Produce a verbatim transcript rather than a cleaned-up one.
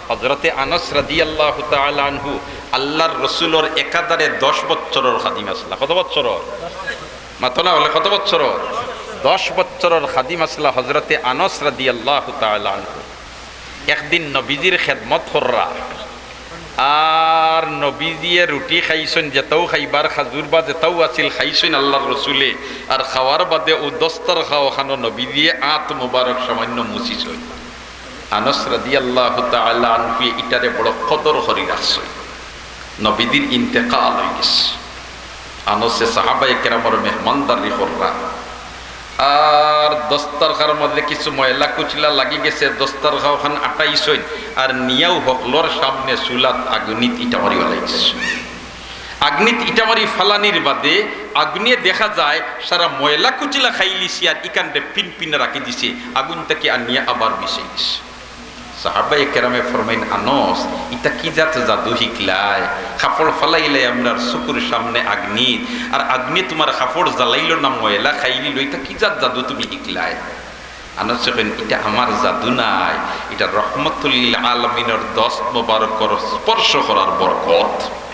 হযরতে আনাস রাদিয়াল্লাহু তাআলা আনহু আল্লাহর রসুলর একাধারে দশ বছরর খাদিম আছলা। কত বছরর? মাতো না অইলে কত বছরর? দশ বছরর খাদিম আছলা হযরতে আনাস রাদিয়াল্লাহু তাআলা আনহু। একদিন নবীজির খেদমত কররা, আর নবীজিয়ে রুটি খাইছইন, যেতাও খাইবার খাজুর বা যেতাও আছিল খাইছইন আল্লাহর রসুলে, আর খাওয়ার বাদে অউ দস্তরখাওখানো নবীজিয়ে আত মুবারক সামান্য মুছিছইন। আনাস রাদিয়াল্লাহু তাআলা আনহুয়ে ইটারে বড় কদর করি রাখছইন। নবীজির ইন্তেকাল অইগেছে। আনাসে সাহাবায়ে কেরামর মেহমানদারি কররা। আর দস্তরখার মাঝে কিছু ময়লা কুচলা লাগি গেছে, দস্তরখাখান আটাইছইন, আর নিয়াও হকলর সামনে চুলাত আগুনিত ইটা মারি ফালাইছইন। আগুনিত ইটা মারি ফালানির বাদে আগুনিয়ে দেখা যায় সারা ময়লা কুচলা খাইলিছে, আর ইখানরে পিন পিন রাখি দিছে, আগুন থাকি আনিয়া আবার মিশাই দিছে। সাহাবায়ে কেরামে ফরমাইন, "আনাস, ইতা কি জাত জাদু হিকলায়? কাপড় ফালাইলায় আমরার চকুর সামনে আগুনিত, আর আগুনিয়ে তুমার কাপড় জ্বালাইলো না, ময়লা খাইলিলো, ইতা কি জাত জাদু তুমি হিকলায়?" আনাসে কইন, "ইটা আমার জাদু নায়, ইটা রহমতুল্লিল আলামিনর দস্ত মোবারকর স্পর্শ করার বরকত।"